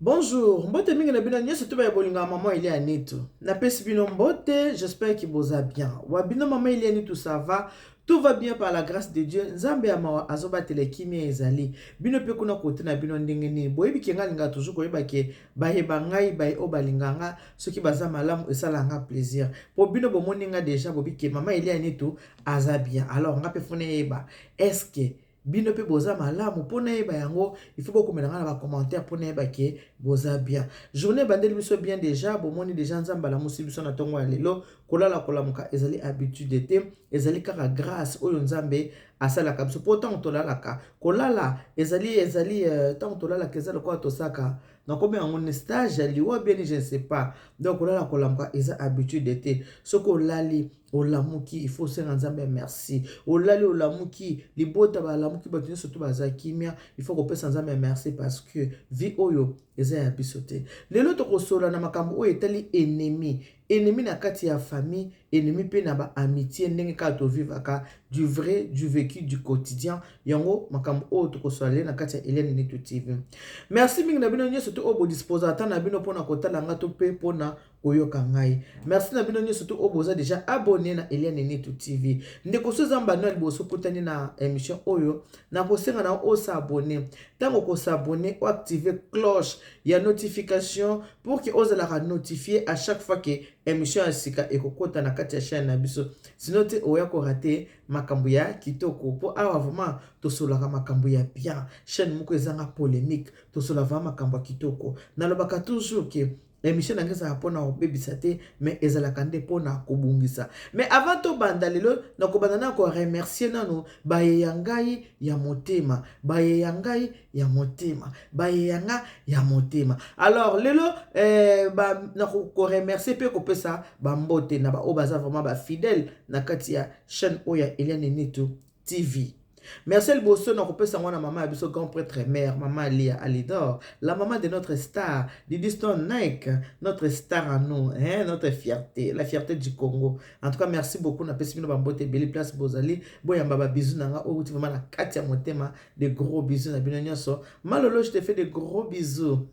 Bonjour, mbote mingi na bino nyonso to ya bolingo ya maman Elia Nitu. Napesi bino mbote, j'espère que boza bien. Wa bino maman Elia Nitu ça va? Tout va bien par la grâce de Dieu. Nzambe ya mawa azobatela kimia ezali. Bino pe kuna kote na bino ndenge nini? Boyebi ke nga linga toujours koyeba ke baye ba ngai baye oyo balinga nga soki baza malamu esala nga plaisir. Po bino bomoni nga déjà bobi ke maman Elia Nitu aza bien. Alors nga pe funa yeba est-ce que bino mpe boza malamu mpo nayeba yango il faut bokomela ngai na bacommentaire mpo nayeba ke boza bien. Journée ebandeli biso bien déjà, bomoni déjà Nzambe alamusi biso na ntongo ya lelo. Kolala kolamuka ezali habitude te, ezali kaka grâce oyo Nzambe asalaka biso. Mpo ntango tolalaka, kolala ezali ezali ntango tolalaka eza lokola tosaka nakomi yango ni stage ya liwa bien je ne sais pas. Donc kolala kolamuka eza habitude te. Soki olali olamuki, il faut osenga Nzambe merci. Olali olamuki, libota balamuki, bato nyonso to baza kimia, il faut kopesa Nzambe merci parce que vie oyo eza ya biso te. Lelo tokosola na makambo oyo etali ennemi, ennemi na kati ya famille, ennemi mpe na ba amitié, ndenge kaka tovivaka du vrai, du vécu, du quotidien. Yango makambo oyo tokosola lelo na kati ya Eliane Nitu TV. Merci mingi na bino nyonso to oyo bodisposa ata na bino mpona kotala nga to mpe mpona koyoka ngai. Merci na bino nyonso to oyo boza déjà abonné na Eliane Nitu TV. Ndeko so eza mbano ya liboso okutani na émission oyo, nakosenga na osabonner. Ntango okosabonner, oactive cloche ya notification pour que ozalaka notifié à chaque fois que émission ya sika ekokota na kati ya chaîne na biso. Sinon te oya korater makambo ya kitoko, mpo awa vraiment tosolaka makambo ya bien. Chaîne moko ezanga polémique, tosola vraiment makambo ya kitoko. Nalobaka toujours ke émission na ngai ezalaka mpona kobebisa te, mais ezalaka nde mpona kobongisa. Mais avant tobanda lelo, nakobanda na koremercier nano baye ya ngai ya motema, baye ya ngai ya motema, baye ya nga ya motema. Alors lelo nakoremercier mpe kopesa bambote na baoyo baza vraiment bafidèle na kati ya chaîne oyo ya Eliane Nitu TV. Merci liboso na kopesa ngo na mama ya biso grand prêtre mère, mama Alia Alidor, la maman de notre star Didi Stone Nike, notre star à nous, hein, notre fierté, la fierté du Congo. En tout cas merci beaucoup, na pesi bino bambote ebele place bozali, boyamba ba bisous na nga oyo vraiment na kati ya motema, de gros bisous na bino nyonso. Malolo, je te fais de gros bisous.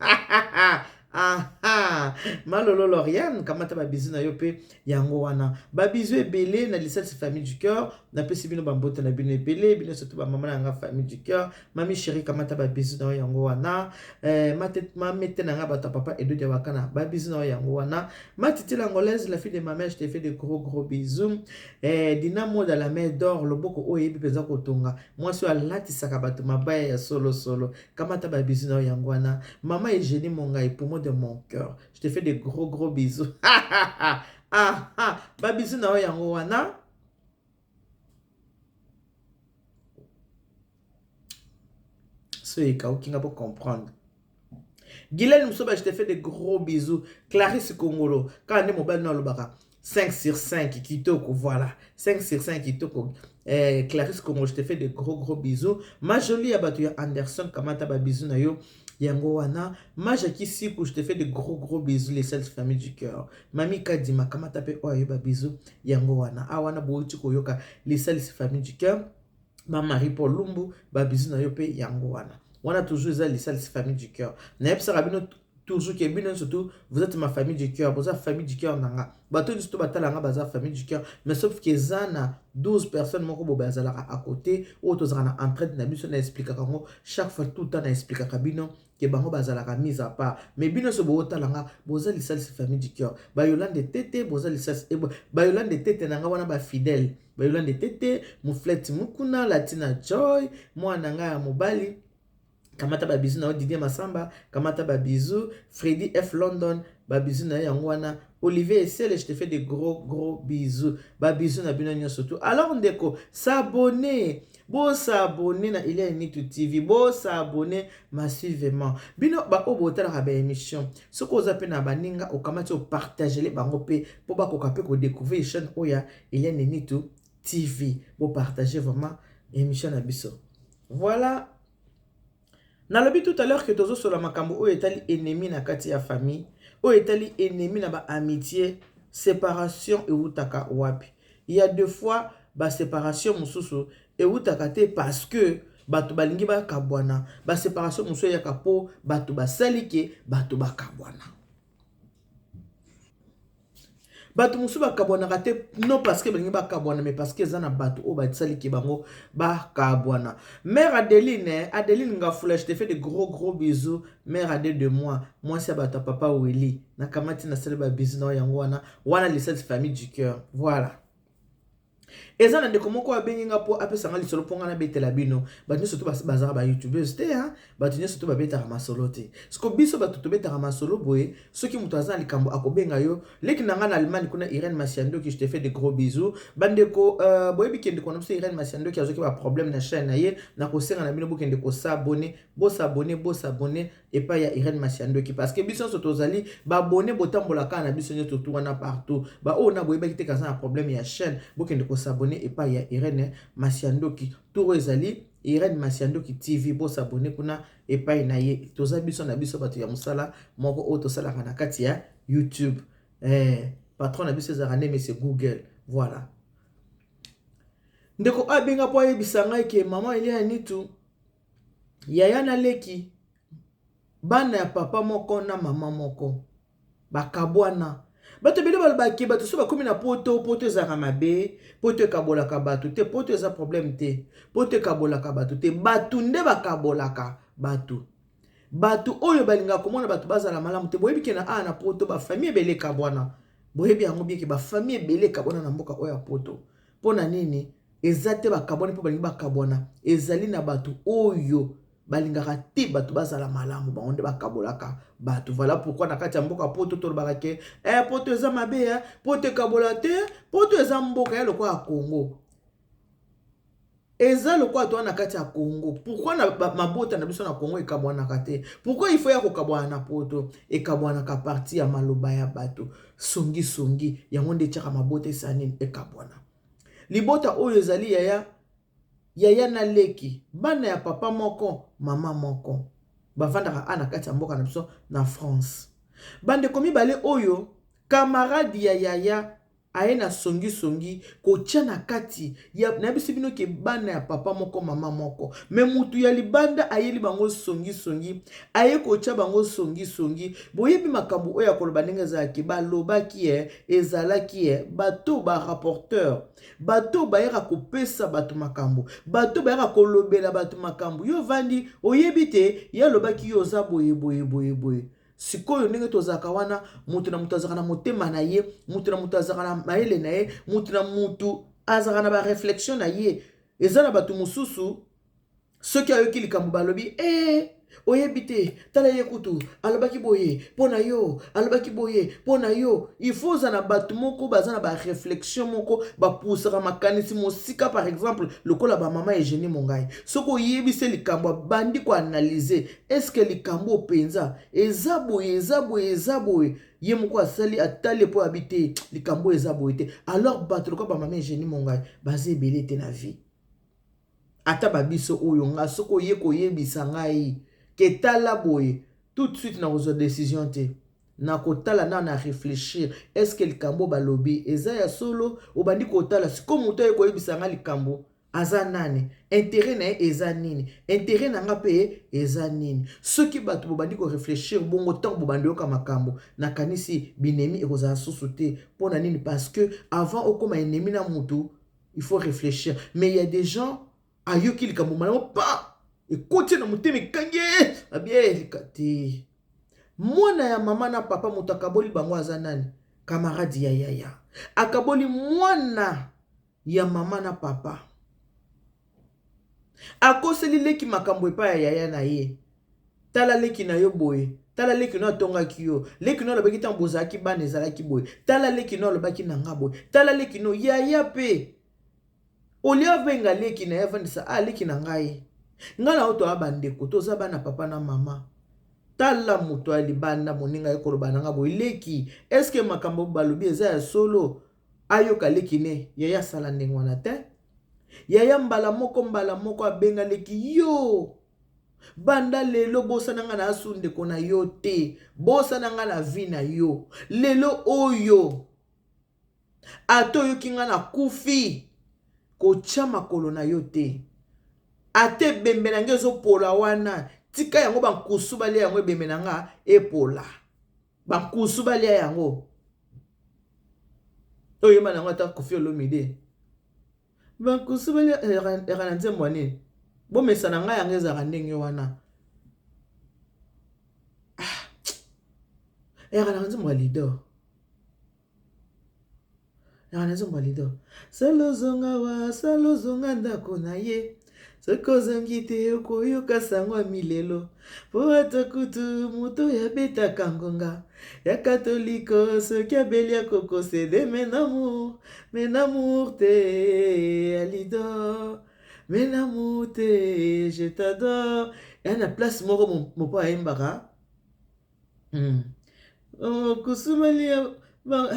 Aha, Malolo Lauriane, kamata ba bisous na yo pe yango wana. Ba bisous ebele na lisalisi famille du cœur, napesi bino bambote na bino ebele, bino surtout ba mama na nga famille du cœur. Mami chérie, kamata ba bisous na yo yango wana. Mamete na nga bato ya papa Edo Diawakana, ba bisous na yo yango wana. Matiti l'angolaise, la fille de ma mère, je te fais de gros gros bisous. Dina Moda la mère d'or, loboko oyo yebi penza kotonga. Mwasi oyo alatisaka bato mabaya ya solo solo. Kamata ba bisous na yo yango wana. Maman Eugénie Mongai, poumon de mon cœur, je te fais de gros gros bisous. Ah ah, ba bisous na yo yango wana. So ekauki nga po comprendre. Guylaine Musoba, je te fais de gros bisous. Clarisse Kongolo, kaka nde mobali na alobaka 5 sur 5 kitoko, voilà 5 sur 5 kitoko. Clarisse Kongolo, je te fais de gros gros bisous. Ma jolie ya bato ya Anderson, kamata ba bisous na yo yango wana. Ma Jackie Siku, je te fais de gros gros bisous, les seules familles du cœur. Mami Kadima, kamata pe oyo ba bisous yango wana. Awa wana bouti koyoka les seules familles du cœur. Ma Marie Paul Lumbu, ba bisous na yo pe yango wana. Wana toujours eza les seules familles du cœur. Nayebisaka bino toujours que bino surtout vous êtes ma famille du cœur, boza famille du cœur nanga. Bato surtout batala nga baza famille du cœur, mais sauf que eza na 12 personnes moko bo bazalaka à côté oyo tozalaka na entraide na biso, na expliquaka yango chaque fois, tout le temps na expliquaka bino ke bango bazalaka mise à part, mais bino so bootala nga boza lisalisi famille du cœur. Ba Yolande Tete, boza lisalisi, ba Yolande Tete na nga wana, ba fidèle ba Yolande Tete, Muflete Mukuna, Latina Joy, mwana nga ya mobali, kamata ba bisous na yo. Didier Masamba, kamata ba bisous. Freddy F London, ba bisous na yo yango wana. Olivier Esele, je te fais de gros gros bisous. Ba bisous na bino nyonso tout. Alors ndeko, s'abonner, bosabonner na Eliane Nitu TV, bosabonner massivement. Bino ba oyo botalaka ba émission, soki oza mpe na baninga, okamati opartagele bango mpe mpo bakoka mpe kodécouvrir chaîne oyo ya Eliane Nitu TV. Bopartage vraiment émission na biso. Voilà, nalobi tout à l'heure que tozosola makambo oyo etali ennemi na kati ya famille, oyo etali ennemi na baamitié. Séparation eutaka wapi? Il y a deux fois baséparation mosusu eutaka te parce que Bato balingi bakabwana. Baséparation mosusu eyaka mpo bato basali ke bato bakabwana. Bato mosusu bakabwanaka te, non parce que balingi bakabwana, mais parce que eza na bato oyo basaliki bango bakabwana. Mère Adeline, Adeline Ngafula, je te fais de gros gros bisous. Mère Ade de moi, mwasi ya bato ya papa Willy, nakamati, nasali babisous na yango wana wana, lisasi famille du cœur. Voilà, eza na ndeko moko abengi nga mpo apesanga lisolo mpo nga nabetela bino. Bato nyonso to bazalaka bayoutubeurs te, bato nyonso to babetaka masolo te. Siko biso bato tobetaka masolo boye, soki moto aza na likambo, akobenga yo. Leki na nga na Allemagne kuna, Irene Masiandoki, je te fais de gros bisous. Bandeko, boyebi ke ndeko na biso Irene Masiandoki azwaki baproblème na chaîne na ye. Nakosenga na bino, bokende kos'abonner, bos'abonner, bos'abonner epai ya Irene Masiandoki, parce que biso nyonso tozali babone, botambola kaka na biso nyonso tu wana partout. Baoyo na boyebaki te kaza na problème ya chaîne, bokende kos'abonner epai ya Irene Masiandoki. Tour oyo ezali Irene Masiandoki TV, bos'abonner kuna epai na ye. Toza biso na biso bato ya mosala moko oyo tosalaka na kati ya YouTube. Patron na biso ezalaka nde monsieur Google. Voilà, ndeko oyo abenga mpo ayebisa ngai ke mama Elia Nitu, yaya na leki, bana ya papa moko na mama moko, bakabwana. Bato ebele balobaki bato so bakomi na Poto, Poto ezalaka mabe, Poto ekabolaka bato te. Poto eza problème te, Poto ekabolaka bato te. Bato nde bakabolaka bato, bato oyo balingaka komona bato bazala malamu te. Boyebi ke na awa na Poto bafamille ebele ekabwana. Boyebi yango bien ke bafamille ebele ekabwana na mboka oyo ya Poto. Mpo na nini? Eza te bakabwani mpo balingi bakabwana. Ezali na bato oyo balingaka te bato bazala malamu, bango nde bakabolaka bato. Voilà pourquoi na kati ya mboka Poto tolobaka ke Poto eza mabe, Poto ekabola te. Poto eza mboka ya lokola ya Congo, eza lokola toza na kati ya Congo. Pourquoi na mabota na biso na Congo ekabwanaka te? Pourquoi il faut ya kokabwana na Poto? Ekabwanaka partir ya maloba ya bato, songisongi. Yango nde etiaka mabota esa nini? Ekabwana. Libota oyo ezali yaya, yaya na leki, bana ya papa moko, mama moko, bavandaka a na kati ya mboka na biso na France. Bandeko mibale oyo, camarade ya yaya aye na songisongi kotia na kati. Nayebisi bino ke bana ya papa moko, mama moko, mais mutu ya libanda ayeli bango songisongi, aye kotia bango songisongi. Boyebi makambo oyo ya koloba ndenge ezalaki, balobaki ezalaki bato barapporteur, bato bayaka kopesa bato makambo, bato bayaka kolobela bato makambo. Yo vandi, oyebi te, ye alobaki yo oza boye boye boye boye. Sikoyo ndenge tozalaka wana, moto na moto azalaka na motema na ye, moto na moto azalaka na mayele na ye, moto na motu azalaka na baréflexion na ye. Eza na bato mosusu, soki ayoki likambo balobi, oyebi te, tala ye kutu alobaki boye mpo na yo, alobaki boye mpo na yo. Il faut oza na bato moko baza na baréflexion moko, bapusaka makanisi mosika. Par exemple lokola bamama Eugénie Mongai, soki oyebisi likambo, abandi koanalyser: est-ce likambo mpenza eza boye, eza boye, eza boye? Ye moko asali, atali mpo abi te, likambo eza boye te. Alors bato lokola bamama Eugénie Mongai baza ebele te na vie. Ata babiso oyo, nga soki oye koyebisa ngai ke tala boye, tout de suite nakozwa décision te. Nakotala na réfléchir: est-ce que likambo balobi eza ya solo? Obandi kotala sikoyo, moto aye koyebisa nga likambo aza nani? Intérêt na ye eza nini? Intérêt na nga mpe eza nini? Soki bato bobandi koréfléchir bongo, ntango bobandi yoka makambo, nakanisi binemi ekozala susu te. Mpo na nini? Parce que avant okóma ennemi na mutu, il faut réfléchir. Mais il y a des gens, ayoki likambo malamu pa, ekoti na motema, ekangi, abi elika te. Mwana ya mama na papa, moto akaboli bango aza nani? Camarade ya yaya akaboli mwana ya mama na papa, akoseli leki makambo epai ya yaya na ye. Tala leki na yo boye, tala leki no atongaki yo, leki no alobaki ntango bozalaki bana ezalaki boye, tala leki no alobaki na nga boye, tala leki no. Yaya mpe olia, abenga leki na ye, avandisa: "Ah, leki na ngai, ngai na yo toya bandeko, toza bana papa na mama. Tala moto ya libanda, moninga ye koloba na nga boye. Leki, est-ce makambo balobi eza ya solo?" Ayoka leki ne. Yaya asala ndenge wana te. Yaya mbala moko, mbala moko abenga leki: "Yo, banda lelo bosana nga na asu ndeko na yo te, bosana nga na vie na yo. Lelo oyo, ata oyoki nga nakufi, kotya makolo na yo te." Ata ebembe na nga ezopola wana, tika yango bankusu balia yango, ebembe na nga epola, bankusu balia yango. Oyeba na yango ata Koffi Olomide, bankusu balia eka na nzembo ya nini? Bomesa na ngai yango ezalaka ndenge wana. Ah, eyaka na nzembo ya Lidor, yaka na nzembo ya Lidor. Sala ozonga wa, sala ozonga ndako na ye, soki ozongi te okoyoka sango ya milelo, mpo ata kutu moto oyo abetaka ngonga ya katoliko soki abeli akokosede. Menamour, menamour te, Alidor, menamour te, je t'adore. Eya na place moko mopo ayembaka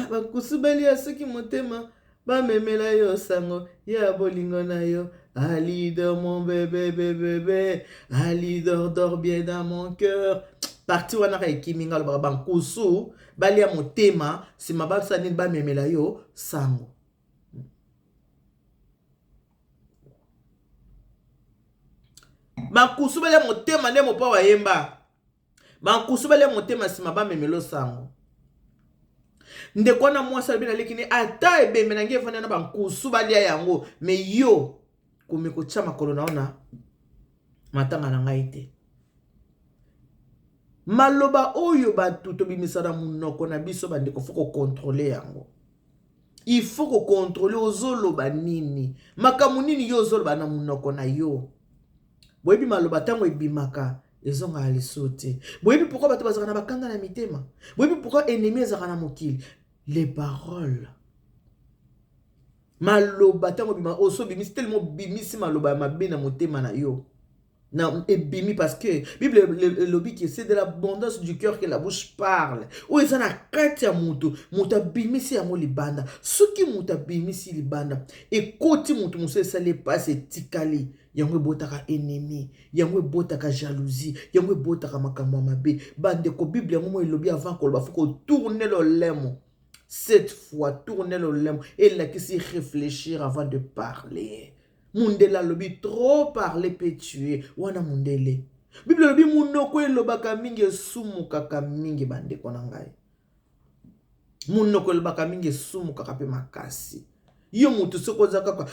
Bakusubali ya soki motema bamemela yo sango ya bolingo na yo. Alidor, mon bébé, bébé, Alidor, dors bien dans mon cœur. Partie wana kaka ekimi nga. Alobaka bankusu balia motema, nsima basala nini? Bamemela yo sango. Bankusu balia motema nde mopa wayemba. Bankusu balia motema, nsima bamemela sango. Ndeko wana mwasi alobi naleki ne, ata ebembe na ngai efandi na bankusu balia yango, mais yo komi kotia makolo na yo na matanga na ngai te. Maloba oyo bato tobimisa na monoko na biso, bandeko, faut kocontrôler yango. Il faut kocontrôler ozoloba nini, makambo nini yo ozoloba na monoko na yo. Boyebi, maloba ntango ebimaka ezongaka lisusu te. Boyebi pourquoi bato bazalaka na bakanda na mitema? Boyebi pourquoi ennemi ezalaka na mokili? Les paroles, maloba ntango obima, oso obimisi, telema obimisi maloba ya mabe na motema na yo na ebimi, parce que Bible elobi que c'est de l'abondance du cœur que la bouche parle. Oyo eza na kati ya moto, moto abimisi yango libanda. Soki moto abimisi libanda, ekoti moto mosusu, esali epasi, etikali yango, ebotaka ennemi, yango ebotaka jalousie, yango ebotaka makambo ya mabe. Bandeko, Bible yango mo elobi, avant koloba, faut kotourner lolemo sept fois. Tourner lolemo elakisi réfléchir avant de parler. Mundele alobi: "Trop parler peut tuer." Wana mundele. Bible elobi: monoko elobaka mingi esumukaka mingi. Bandeko na ngai, monoko elobaka mingi esumukaka mpe makasi. Yo motu soki oza kaka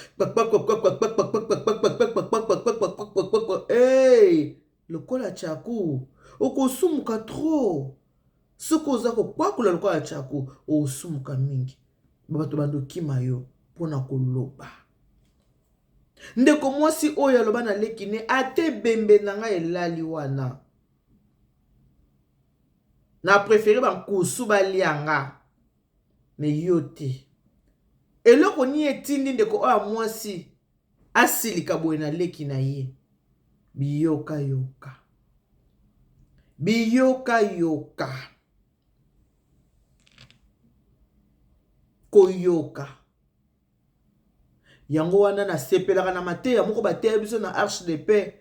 lokola tchaku, okosumuka trop. Soki oza kokwakola lokola tchaku, okosumuka mingi. Bato bandokima yo mpona koloba. Ndeko mwasi oyo aloba na leki ne, ata ebembe na ngai elali wana, na préféré bankusu balianga, mais yo te. Eloko nini etindi ndeko oyo ya mwasi asilika boye na leki na ye? Biyokayoka, biyokayoka, koyoka. Yango wana nasepelaka na mateya moko bateya biso na Arche de Paix,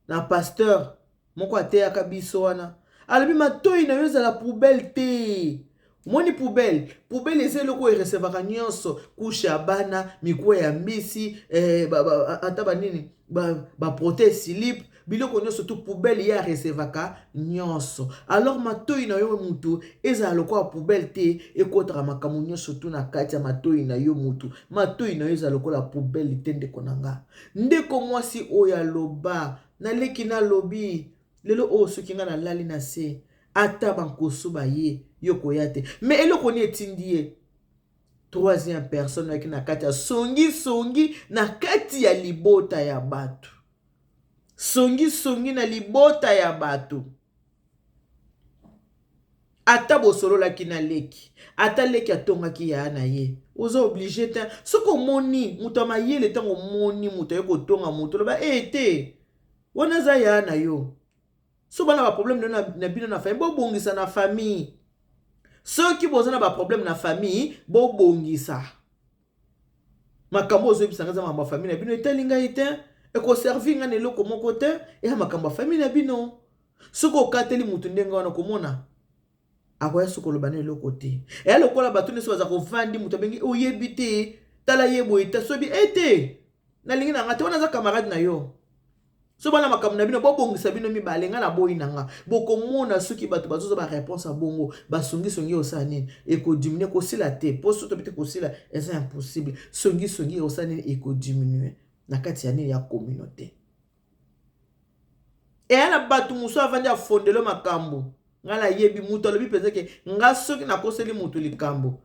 na pasteur moko ateyaka biso wana. Alobi: matoi na yo ezala poubelle te. Omoni poubelle? Poubelle eza eloko oyo erecevaka nyonso: couche ya bana, mikuwa ya mbisi, ata banini, baprotège-slip, biloko nyonso tu. Poubelle ye arecevaka nyonso. Alors matoi na yo mutu ezala lokola poubelle te, ekotaka makambo nyonso tu na kati ya matoi na yo mutu. Matoi na yo ezala lokola poubelle te. Ndeko na nga, ndeko mwasi oyo aloba naleki, nalobi lelo oyo, soki nga nalali na se, ata bankoso baye, yo koya te. Mais eloko nini etindi ye? Troisième personne oyaki na kati ya songisongi na kati ya libota ya bato, songisongi na libota ya bato. Ata bosololaki na leki, ata leki atongaki yaya na ye, oza obligé te. Soki omoni moto ya mayele, ntango omoni moto aye kotonga moto, oloba e te, wana eza yaya na yo. So bana baproblème na bino na famille, bobongisa na famille. Soki boza na baproblème na famille, bobongisa. Makambo ozoyebisanga eza makambo ya famille na bino, etali ngai te, ekoservir ngai na eloko moko te. Eya makambo ya famille na bino. Soki okateli motu ndenge wana, komona akoya soki oloba na eloko te. Eya lokola bato nyonso baza kovandi, moto abengi, oyebi te, tala ye boye te, sobi e te, nalingi na nga te, wana aza camarade na yo. So bana makambo na bino bobongisa bino mibale, ngai naboyi na nga. Bokomona soki bato bazozwa ba réponse ya bongo, basongisongi osala nini, ekodiminue. Kosila te, mpo soki tobi te kosila eza impossible. Songisongi osala nini, ekodiminue na kati ya nini, ya communauté. Eya na bato mosusu avandi afondelo makambo. Ngai nayebi moto alobi mpenza ke nga soki nakoseli moto likambo,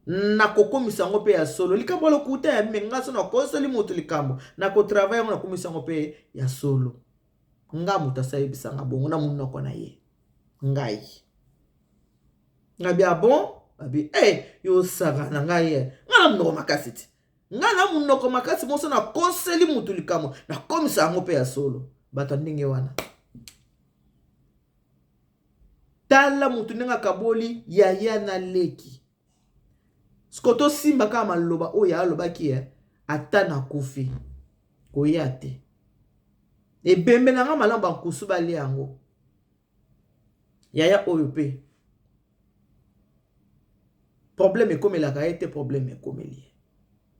nakokomisa yango mpe ya solo. Likambo ya lokuta ya me nga so nakoseli moto likambo, nakotravaille yango, nakomisa yango mpe ya solo. Nga moto asayebisanga bongo na monoko na ye. Ngai ngabi ah bon, abi e hey, yo osaka na ngai ye, nga na monoko makasi ti, nga na monoko makasi moso nakoseli moto likambo, nakomisa yango mpe ya solo. Bato ya ndenge wana, tala motu ndenge akaboli yaya na leki. Siko tosimba kaka maloba oyo alobaki ye, ata nakufi koya te, ebembe na nga malamu bankusu balia yango. Yaya oyo mpe problème ekomelaka ye te, problème ekomeli ye.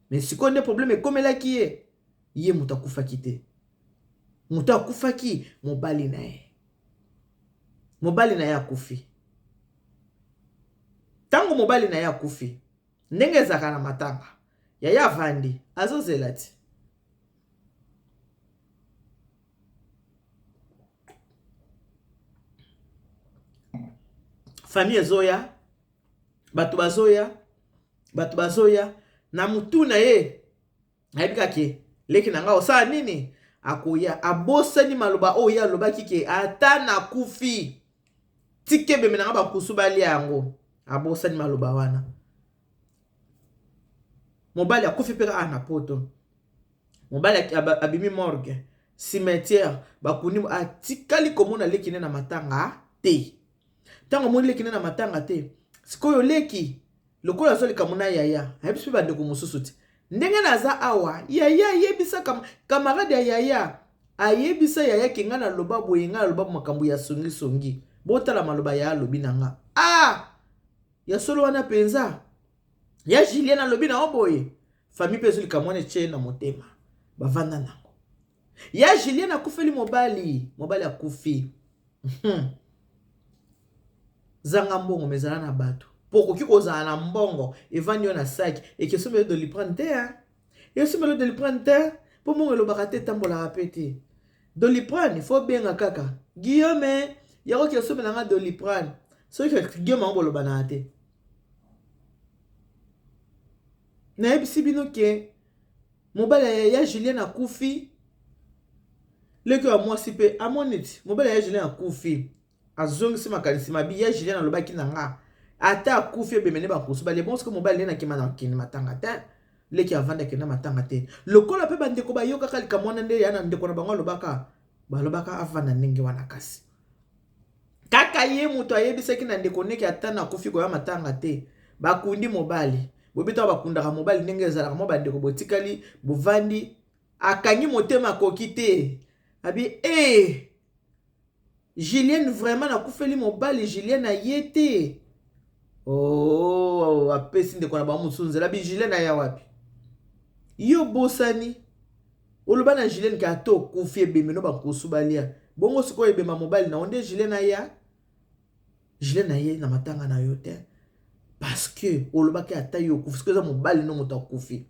Mais sikoyo nde problème ekomelaki ye, ye moto akufaki te, moto akufaki mobali na ye. Mobali na ye akufi. Ntango mobali na ye akufi, ndenge ezalaka na matanga, yaya avandi azozela ti famille ezoya, bato bazoya, bato bazoya. Na mutu na ye ayebi kaka leki na nga osala nini, akoya. Abosani maloba oyo ye alobaki ke ata nakufi, tika ebembe na nga bakusu balia yango. Abosani maloba wana. Mobali akufi mpe kaka na poto. Mobali abimi morgue, cimetière, bakundi. Atikali komona leki ne na matanga te. Ntango amoni leki ne na matanga te, sikoyo leki lokola azwa likambo na yaya, ayebisi mpe bandeko mosusu ti ndenge naza awa. Yaya ayebisa camarade ya yaya, ayebisa yaya ke ngai naloba boye, ngai naloba makambo ya songisongi. Botala maloba ya alobi na nga. Ah, ya solo wana mpenza ya Julien alobi na yo boye. Famille mpe ezwi likambo wana, etie na motema, bavanda nango. Ya Julien akufeli mobali, mobali akufi. Zanga mbongo, mais ezala na bato. Mpo okoki kozala na mbongo evandi yo na saki, ekesombelo Doliprane te, esombelo Doliprane te, mpo mbongo elobaka te, etambolaka mpe te. Doliprane fo benga kaka Guillaume, yakoki osombela nga Doliprane. Soki Guillaume yango bolobanaka te, nayebisi bino ke mobali ya Julien akufi. Leki ya mwasi mpe amoni ti mobali ya Julien akufi, azongisi makanisi mabi. Ya Julien alobaki na nga ata akufi, ebemene bakusu balie. Bongo soki mobali nde nakima na kende matanga te, leki avandi akenda matanga te. Lokola mpe bandeko bayokaka likambo wana nde ya na ndeko na bango alobaka, balobaka avanda ndenge wana. Kasi kaka ye moto ayebisaki na ndeko neke ata nakufi koya matanga te. Bakundi mobali, boyebi ntango bakundaka mobali ndenge ezalaka, mwa bandeko botikali bovandi. Akangi motema, akoki te, abi e Julienne, vraiment nakufeli mobali, Julienne aye te. Oh, apesi ndeko na bango mosusu nzela, abi Julienne aya wapi? Yo bosani oloba na Julienne ke ata okufi, ebembe no bakosu balia. Bongo sikoyo ebemba mobali na yo nde Julienne aya? Julienne aye na matanga na yo te, parce que olobaki ata yo okufi, sikoyo eza mobali no moto akufi.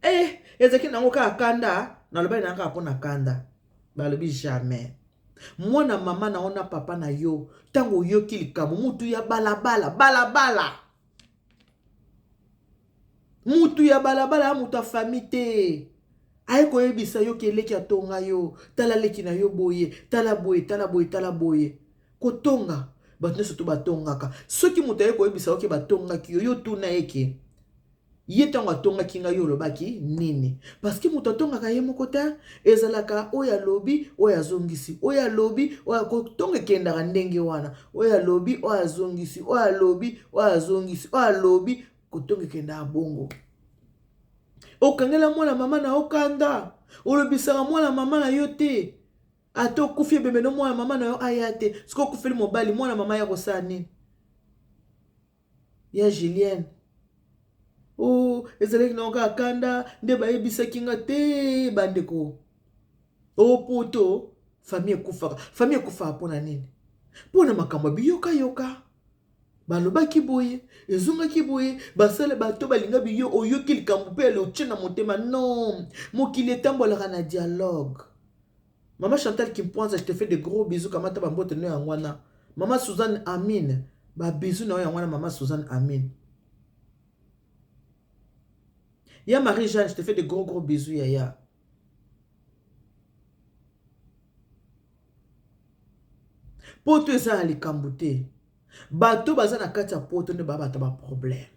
Eh, ezalaki nango kaka kanda, nalobaki na kaka mpo na kanda. Balobi jamais. Mwana mama na yo na papa na yo, ntango oyoki likambo, mutu ya balabala balabala, mutu ya balabala ya moto ya famille te, aye koyebisa yo ke leki atonga yo, tala leki na yo boye, tala boye, tala boye, tala boye. Kotonga bato nyonso to batongaka. Soki moto aye koyebisa yo ke batongaki yo, yo tuna ye ke ye ntango atongaki ngai, yo olobaki nini? Parce que moto atongaka ye moko te, ezalaka oyo alobi, oyo azongisi, oyo alobi, oyo. Kotonga ekendaka ndenge wana, oyo alobi, oyo azongisi, oyo alobi, oyo azongisi, oyo alobi. Kotonga ekendaka bongo. Okangela mwana mama na yo kanda, olobisaka mwana mama na yo te, ata okufi, ebembe no mwana mama na yo aya te. Soki okufeli mobali, mwana mama ya kosala nini? Ya Julienne. O oh, ezalaki na kaka kanda nde bayebisaki nga te bandeko. O oh, poto famille ekufaka. Famille ekufaka mpo na nini? Mpo na makambo ya biyokayoka. Balobaki boye, ezongaki boye, basala bato balinga biyo, oyoki likambo mpe alotie na motema. Non, mokili etambolaka na dialogue. Maman Chantal Kimpwanza, je te fais de gros bisous, kamata ba mbote no yango wana. Maman Suzanne Amine, ba bisous na yo yango wana maman Suzanne Amine. Ya Marie Jeanne, je te fais de gros gros bisous yaya. Poto eza na likambo te. Bato baza na kati ya poto nde ba bato ba problème.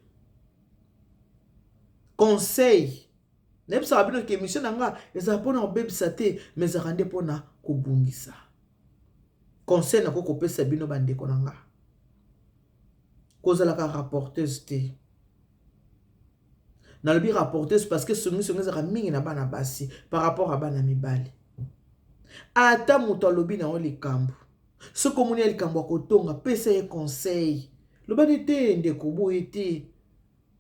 Conseil nayebisaka bino ke émission na nga ezala mpona kobebisa te mais ezalaka nde mpona kobongisa. Conseil nakoki kopesa bino bandeko na nga, kozalaka rapporteuse te. Nalobi rapporteuse parce que songisongi ezalaka mingi na bana basi par rapport à bana mibali. Ata moto alobi na yo likambo, soki omoni ya likambo ya kotonga, pesa ye conseil. Loba nde te ndeko, boye te,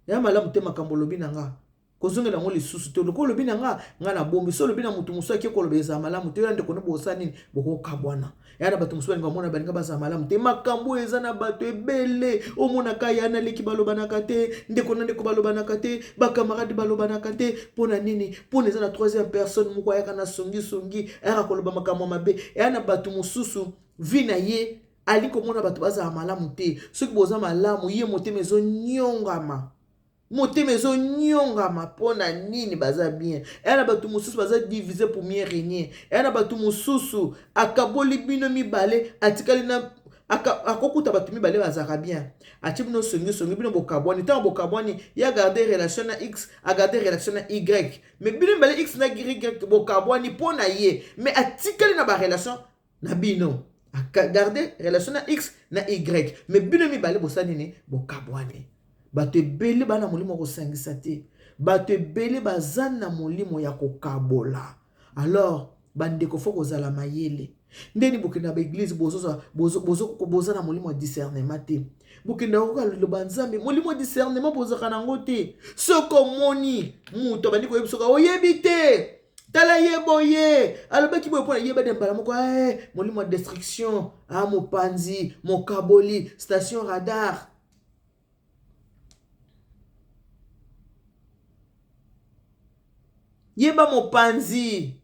ya malamu te makambo olobi na nga, kozongela yango lisusu te. Lokola olobi na nga, nga na bombi. So olobi na moto mosusu ake koloba ezala malamu te, yo na ndeko no bosala nini? Bokokabwana. Ya na bato mosusu balinga bamona balinga bazala malamu te. Makambo oyo eza na bato ebele, omonaka ya na leki balobanaka te, ndeko na ndeko balobanaka te, bakamarade balobanaka te. Mpo na nini? Mpo na eza na troisième personne moko ayaka na songisongi, ayaka koloba makambo ya mabe. Eya na bato mosusu vie na ye alingi komona bato bazala malamu te. Soki boza malamu, ye motema ezonyongama, motema ezonyongama. Mpo na nini? Baza bien. Eya na bato mosusu baza divise pour mieux régner. Eya na bato mosusu akaboli bino mibale, atikali na akokuta bato mibale bazalaka bien, atie bino songisongi, bino bokabwani. Ntango bokabwani, ye agarde relation na x, agarde relation na y, mais bino mibale x na y bokabwani mpo na ye, mais atikali na barelation na bino, agarde relation na x na y, mais bino mibale bosali nini? Bokabwani. Bato ebele bana na molimo ya kosangisa te, bato ebele baza na molimo ya kokabola. Alors bandeko, fo kozala mayele. Ndeni bokenda ba église, boza na molimo ya discernement te. Bokenda koyoka liloba Nzambe, molimo ya discernement bozalaka nango te. Soki omoni moto abandi koyebi, soki oyebi te, tala ye boye, alobaki boye mpona yeba de mbala moko, molimo ya destruction, a mopanzi, mokaboli, station radar. Yeba mopanzi.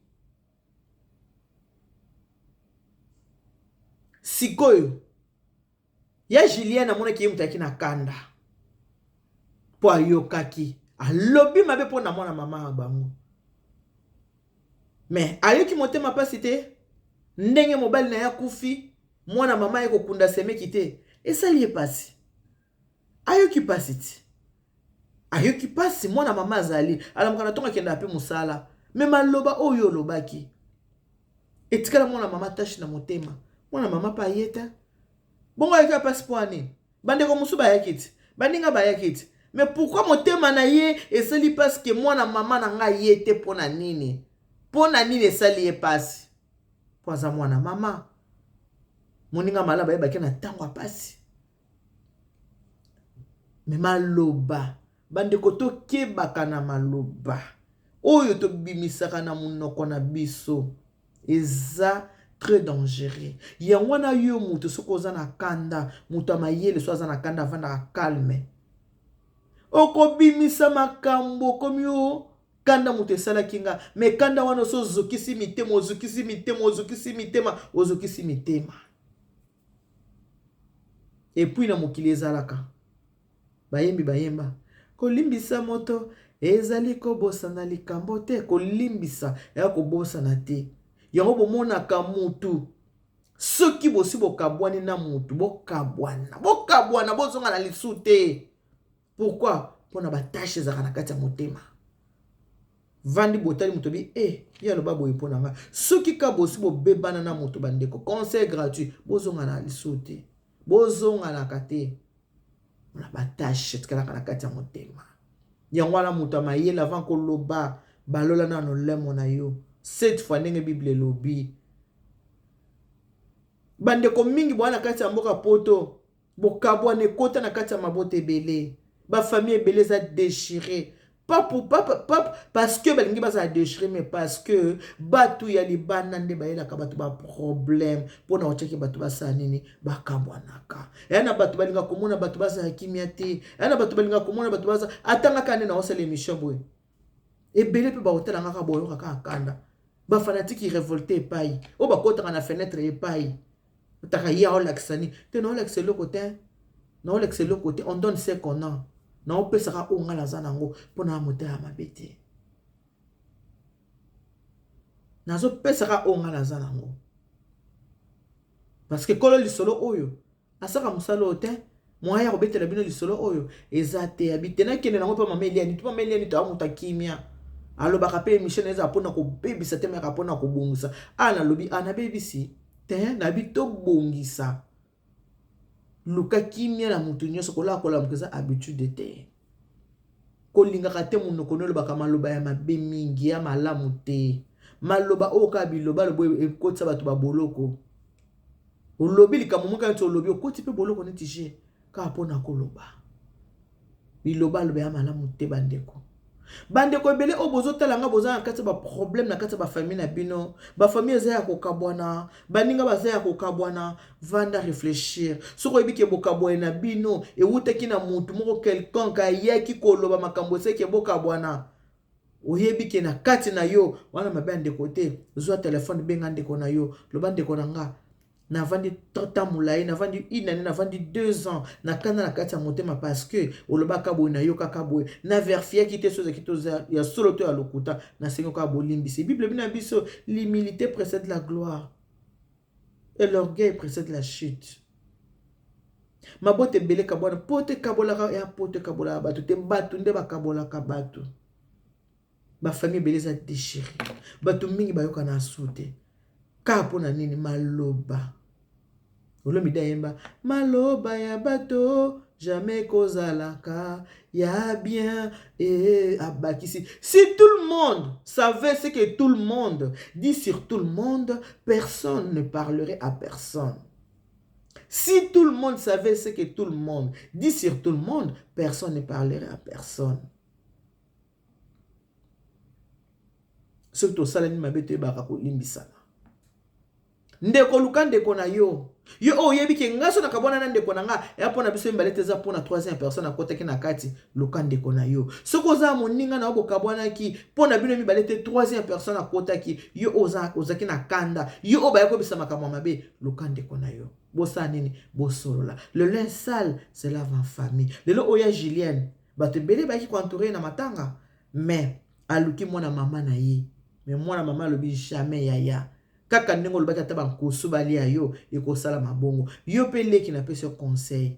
Sikoyo ya Julien amonaki ye moto ayaki na kanda mpo ayokaki alobi mabe mpo na mwana mama ya bango, me ayoki motema mpasi te ndenge mobali na ye akufi, mwana mama ye kokunda semeki te, esali ye mpasi, ayoki mpasi ti ayoki mpasi. Mwana mama azali alamuka na ntongo, akendaka mpe mosala, me maloba oyo olobaki etikala mwana mama tache na motema. Mwana mama mpe aye te, bongo ayoki mpasi mpo ani bandeko mosusu bayaki ti, baninga bayaki ti, mais pourquoi motema na ye esali mpasi ke mwana mama na ngai ye te? Mpo na nini? Mpo na nini esali ye mpasi? Mpo aza mwana mama. Moninga malamu ayebaki na ntango ya mpasi. Me maloba, bandeko, tokebaka na maloba oyo tobimisaka na monoko na biso, eza très dangereux. Yango wana yo moto soki oza na kanda, moto ya mayele so aza na kanda avandaka calme. Okobimisa makambo okomi o kanda moto esalaki nga, me kanda wana oso ozokisi mitema, ozokisi mitema, ozokisi mitema, ozokisi mitema. Epuis na mokili ezalaka bayembi bayemba kolimbisa moto ezali kobosana likambo te, kolimbisa eya kobosana te. Yango bomonaka mutu soki bosi bokabwani na mutu, bokabwana, bokabwana, bozonga na lisu te. Pourquoi? Mpona batashe ezalaka na kati ya motema. Vandi botali moto bi ye aloba boye mpo na nga. Soki ka bosi bobebana na moto, bandeko, conseil gratuit, bozonga na lisu te, bozonganaka te na batashe etikalaka na kati ya motema. Yango wana moto ya mayele avant koloba, balola nano lemo na yo cette fois, ndenge Bible elobi. Bandeko mingi boya na kati ya mboka poto, bokabwana ekota na kati ya mabota ebele. Bafamille ebele eza déchiré, pas pour, pas, pas, parce que balingi bazala déchiré, mais parce que bato ya libanda nde bayelaka bato baproblème mpona kotiaki bato basala nini, bakabwanaka. Eya na bato balingaka komona bato bazala kimia te, eya na bato balingaka komona bato baza atangaka nde naosala émission boye, ebele mpe bakotala ngaka, boyoka kaka kanda. Bafanatike révolte epai oyo bakotaka na fenêtre epai otaka ye aolakisa nini te, naolakisa eloko te, naolakisa eloko te. On donne ce qu'on a. Naopesaka oyo ngai naza nango mpo na motema mabe te, nazopesaka oyo ngai naza nango parce que kolo lisolo oyo asaka mosala oyo te. Moyen ya kobetela bino lisolo oyo eza te ya bite. Nakende nango mpe mama Eliani to mama Eliani to amuta kimia, alobaka mpe émission na ezala mpona kobebisa te, mayaka mpona kobongisa. A nalobi a nabebisi te, nabi tobongisa. Luka kimia na moto nyonso. Kolala kolamuka eza habitude te. Kolingaka te monoko no elobaka maloba ya mabe mingi, ya malamu te. Maloba oyo kaka biloba lobo ekotisa bato baboloko. Olobi likambo moko neti olobi, okoti mpe boloko neti je kaka mpona koloba biloba loba ya malamu te. Bandeko, bandeko ebele oyo bozotala nga, boza na kati ya baproblème na kati ya bafamille na bino. Bafamille eza ya kokabwana, baninga baza ya kokabwana. Vanda, réfléchir. Soki oyebi ke bokabwana na bino ewutaki na mutu moko quelconque ayaki koloba makambo eseki bokabwana, oyebi ke na kati na yo wana mabe ya ndeko te, zwa telefone, benga ndeko na yo, loba: "Ndeko na nga, navandi temps molai, navandi une année, navandi 2 ans na kanda na kati ya motema parce que olobaka boye, nayokaka boye, na verifiaki te so ozalaki to ya solo to ya lokuta. Nasengi kaka bolimbisi." Bible bino ya biso: "L'humilité précède la gloire et l'orgueil précède la chute." Mabota ebele kabwana po te kabolaka ya po te kabolaka bato te, bato nde bakabolaka bato. Bafamille ebele eza déchiré, bato mingi bayoka na asu te. Kaka mpo na nini? Maloba. Olomide ayemba: "Maloba ya bato jamais kozalaka ya bien." E abakisi: "Si tout le monde savait ce que tout le monde dit sur tout le monde, personne ne parlerait à personne." Si tout le monde savait ce que tout le monde dit sur tout le monde, personne ne parlerait à personne. Soki tosalani mabe, toyebaka kolimbisana. Ndeko, luka ndeko na yo, yo oyo oyebi ke ngai so nakabwana na ndeko na nga, eya mpo na biso mibale te, eza mpo na troisième personne akotaki na kati. Luka ndeko na yo. Soki oza moninga na yo, bokabwanaki mpo na bino mibale te, troisième personne akotaki, yo ozalaki na kanda, yo oyo baya koyebisa makambo ya mabe, luka ndeko na yo, bosala nini? Bosolola. Le linge sale se lave en famille. Lelo oyo ya Julienne, bato ebele bayaki koentoure na matanga, mais aluki mwana mama na ye, mais mwana mama alobi: "Jamais, yaya, kaka ndenge olobaki, ata bankusu balia yo, ekosala mabongo." Yo mpe leki, napesi yo conseil: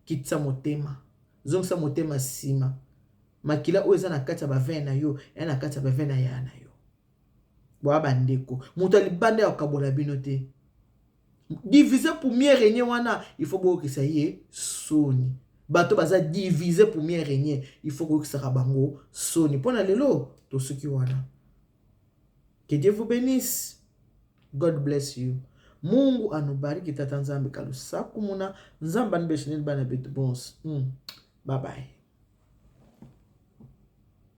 kitisa motema, zongisa motema nsima. Makila oyo eza na kati ya baveine na yo, eya na kati ya baveine na ya na yo. Boya bandeko, moto ya libanda ya kokabola bino te. Divise pour mieux régner wana, il faut boyokisa ye soni. Bato baza divise pour mieux régner, il faut koyokisaka bango soni. Mpo na lelo tosuki wana. Que Dieu vous bénisse. God bless you. Mungu anubariki. Tata Nzambe kalusaku muna Nzambe anibeshineni bana betu bonso. Bye bye.